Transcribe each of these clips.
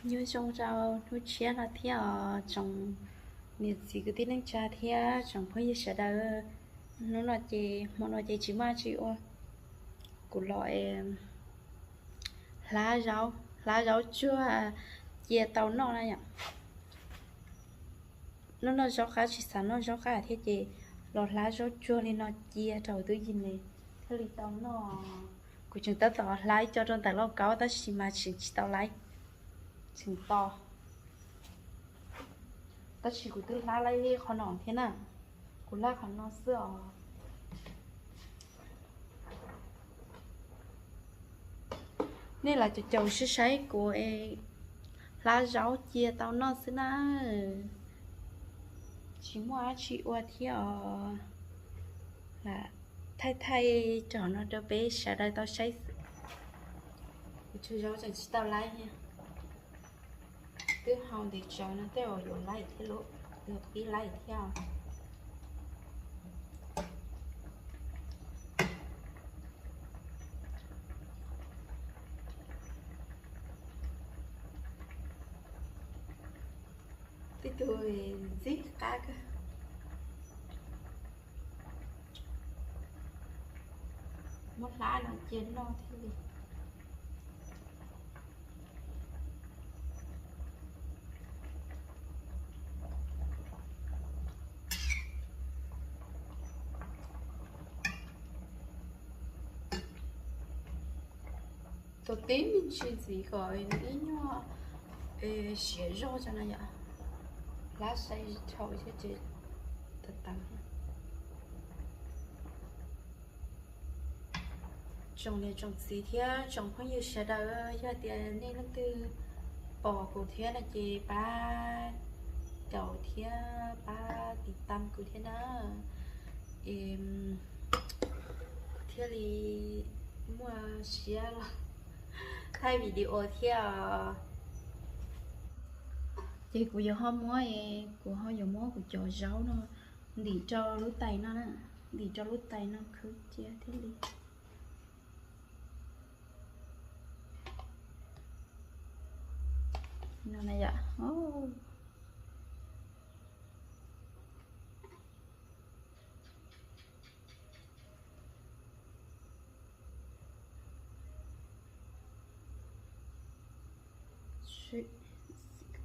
Nyob zoo rau hnub tshiab no thiab os tsoom niam txiv kwv tij neej tsa thiab tsoom phooj ywg sawv daws. Hnub no ces hmo no ces tsis muaj dab tsi ua, kuv los hlab zaub, hlab zaub tsuag cia tau noj na yom. Noj noj zaub qab tsis xav noj zaub qab thiab ces los hlab zaub tsuag li no cia rau twb yig ne thiaj li tau noj. Kuv tseem tab tom hlab ib co rau ntawm lauj kaub tab sis mas tseem tsis tau laib, tseem to. Tab sis kuv twb hlab laib qhov no thiab na, kuv hlab qhov no xwb os. Nej lam caum caum saib saib kuv hlab zaub cia tau noj xwb na. Tsis muaj dab tsi ua thiab os, lam thaij thaij cov no rau peb sawv daws tau saib xwb. Kuv tshuav zaub tseem tsis tau laib thiab. Twb hau ntev tsawv no tej zaum yuav laib thiab lauj, yuav pib laib thiab. Tej tug ntxim qab kawg. Muab hlab no cia noj thiaj li. Tus tib me ntsis ntxiv kom nws ib nyuag siav zog tso no yom. Hlab sai dhau thiab ces tawv tawv. Tsoom niam tsoom txiv thiab tsoom phooj ywg sawv daws, yog tias nej leej twg pom kuv thiab no ces pab caum thiab pab tiv tam kuv thiab na, es kuv thiaj li muaj siab los thaij video thiab os. Ces kuv yuav ho muab, kuv ho yuav muab kuv cov zaub no ntim rau lub tais no na, ntim rau lub tais no khwb cia thiaj li no na yom.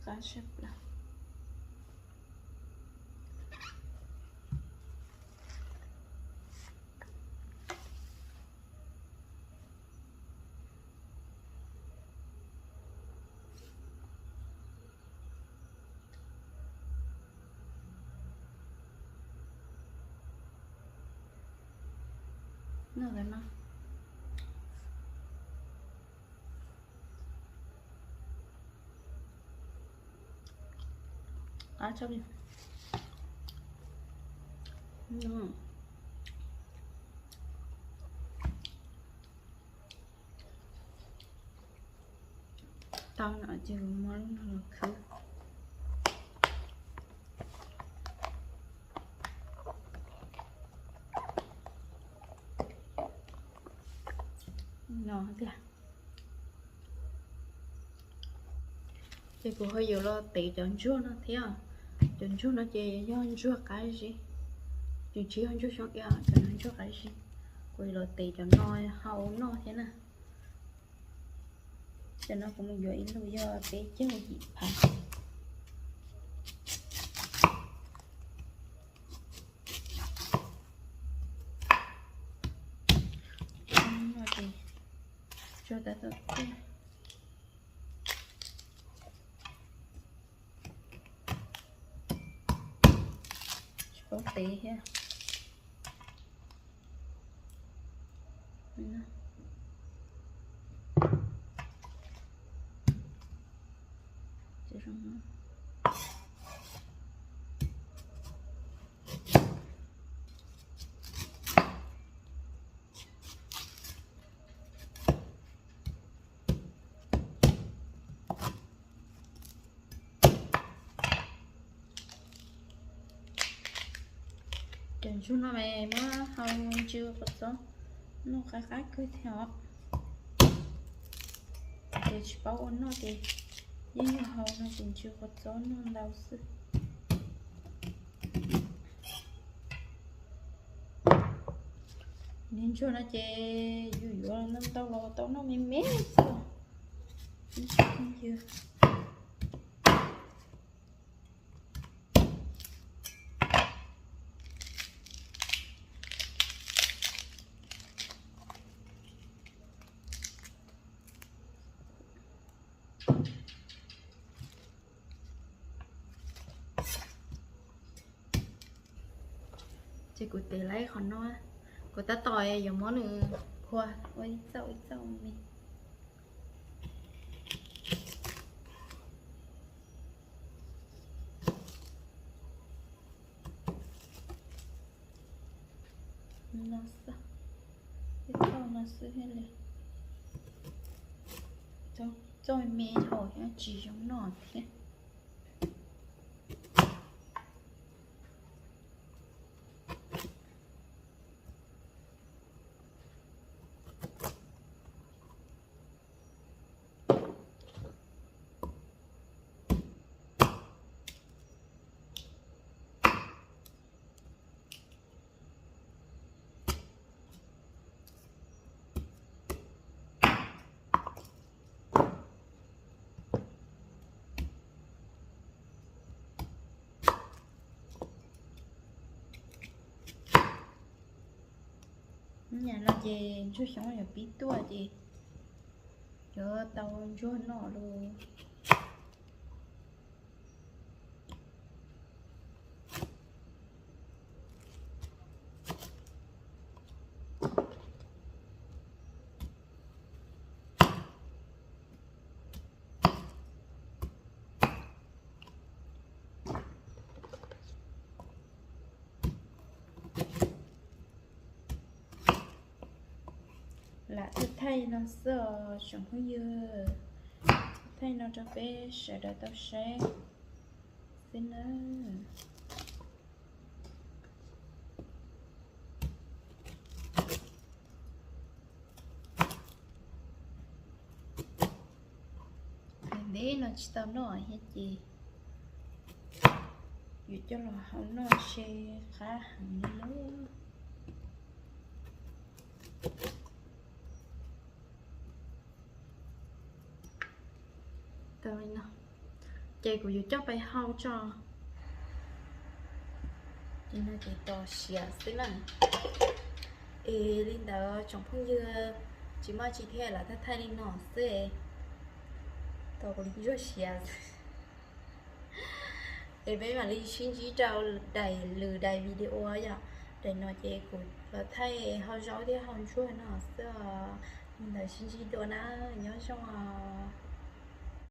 Qab sab plaws. Qab tshaj li. Tau no ces kuv muab lub no los khwb no tiag. Ces kuv ho yuav los tev cov ntsuag no thiab. Cov ntsuag no ces yog ntsuag qab zib, ces tsis yog ntsuag xyoob iab, cov no ntsuag qab zib. Kuv yuav los tev cov no hau noj thiab na. Cov no kuv mus yuav ib lub yog peb caug yim phav. Tsuag tas tom tiag. Tsis paub tev thiab. Cov ntsuag no mas muab hau ntsw kua txob noj qab qab kawg thiab os. Ces tsis paub ua noj ces Yeej yog hau no ces ntsw qhov txob noj ntau xwb. Niag ntsuag no ces yus yuav ntau ntau los tau noj me me xwb. Ib tsoom phooj ywg, ces kuv tev lawm qhov no, kuv tab tom yuav muab nws phua ua ib txauj ib txauj me. No xwb, ib txauj no xwb thiaj li txauj me thaum tsis zoo noj thiab. Nyam no ces ntsuag xyoob yuav pib tuaj ces yuav tau ntsuag noj lawm. Lam thaij thaij no xwb os tsoom phooj ywg, thaij no rau peb sawv daws tau saib xwb nawb. Ntev no tsis tau noj thiab ces yuav coj los hau noj seb qab heev li lauj. Tau li no ces kuv yuav coj pais hau tso. Li no ces tos siav xwb na. Es li ntawd tsoom phooj ywg, tsis muaj tsi thiab, lam thaij thaij li no xwb. Tos kuv li ntsuag siav xwb es peb mam li sib ntsib rau daim lwm daim video yom. Daim no ces kuv los thaij hau zaub thiab hau ntsuag no xwb os. Li ntawd sib ntsib dua na, nyob zoo os.